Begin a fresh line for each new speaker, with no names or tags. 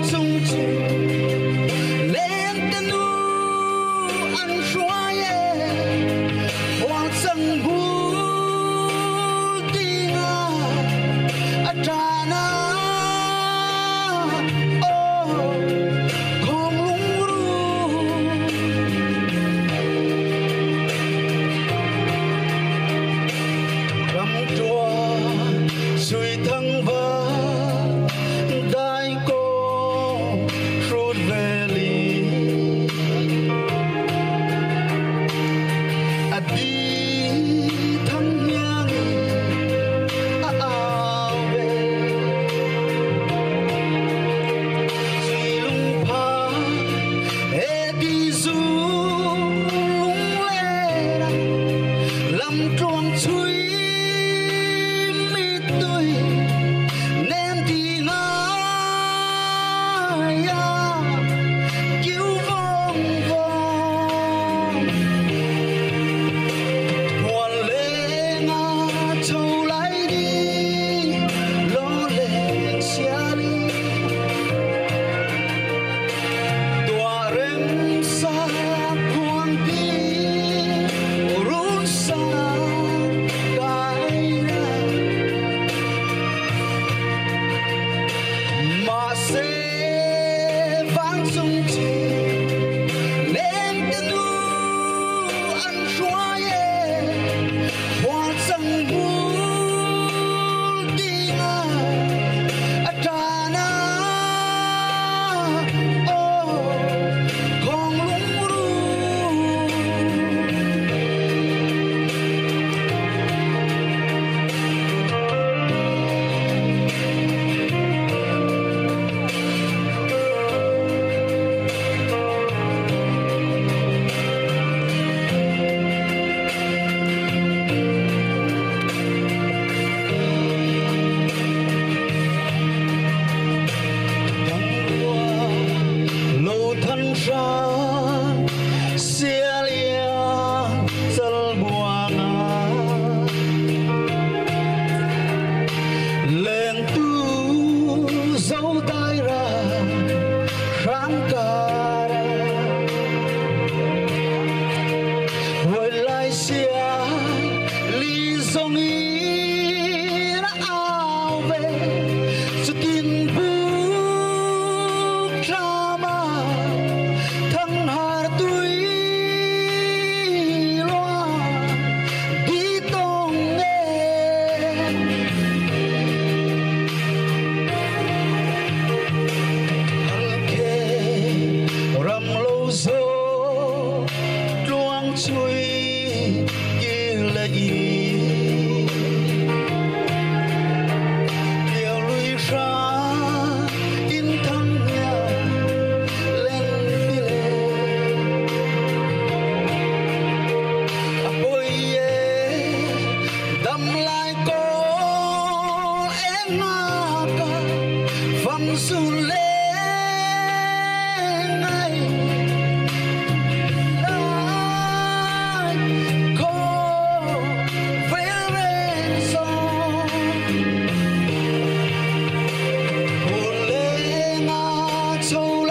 Vangcung cu lengte nu an hruai e, Huangcang bul dingah a ṭana. Oh, khong lungru. Ram ṭuan sui thang va dai ko hrut veli a di thang hniang a au ve sui lungpha he ti zu lung le lam tluang chui mi tui nem ti ngai a cứu vong vong Mual leng a tho lai ding lo leng siali tua rem sa khuang ti run sa kai ra mà se vang sung chi lên te nu an hruai e hoa sang bul dingah a ṭana. Oh, khong lungru. Lo thân ra sia lia zal buanga leng tu dấu tai ra ráng cara với lại sia li zong in áo về cho tin buk drama thăng hà tuy loa đi tông nghe Halke ram lo zo luang chui ki le i Kiều lui ra in thăng nhà lên đi lên Ôi ye đâm lại cô em nga ca vang su lên ngay lại cô về lên gió Hồn lên ngã châu